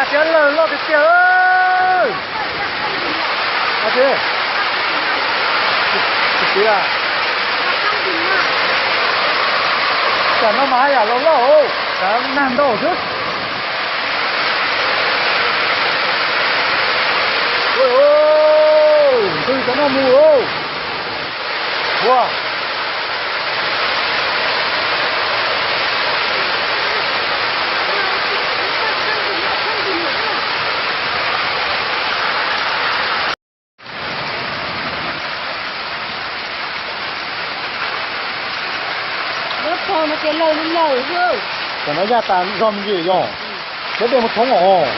Tiab lawm, loj tiag tiag. Tiag tiag. Tam no mas haj yam los loj, tam nag ntau xwb. Ntxhw cov no mus. Ua, lawv pog no ces lawg li lawm xwb. Tam no yaj tas zog me ntsis yog, lawv dej mus thoob os.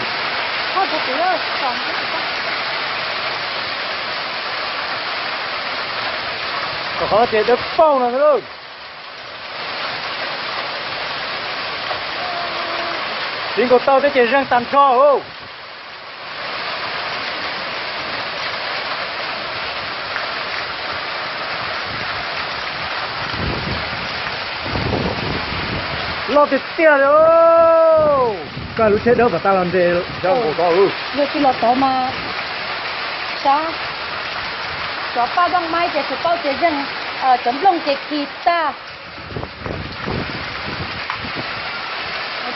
Kom qhov no ces dawb paug no xwb lauj. Txiv nkaus tau thiab ces zeeg tag nrho lauj. Loj tiag tiag li. Koj lub tsheb dawb kom tau los nres, nws tsis los tod mas, sab, cov paj dooj maib ces tsis paub ces zeeg, cov nplooj ces khi tag.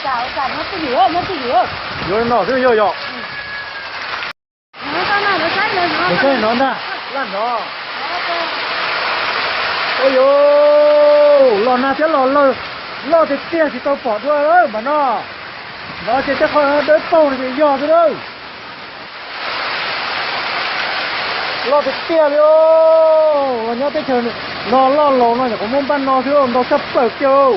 Nyob twj ywm, nyob twj ywm. Yuav no xwb yog yog. Saib no ntag, laj no. Ua yuav los nag thiab los lawg, loj tiag tiag tsis tau pom dua lawm mas no. No ces tej qhov dawb paug no ces yog xwb lawm. Loj tiag tiag li. Los nyob teb chaws no loj laus no nyuam qhuav muaj npaj no xwb, ntau tshaj plaws kiag.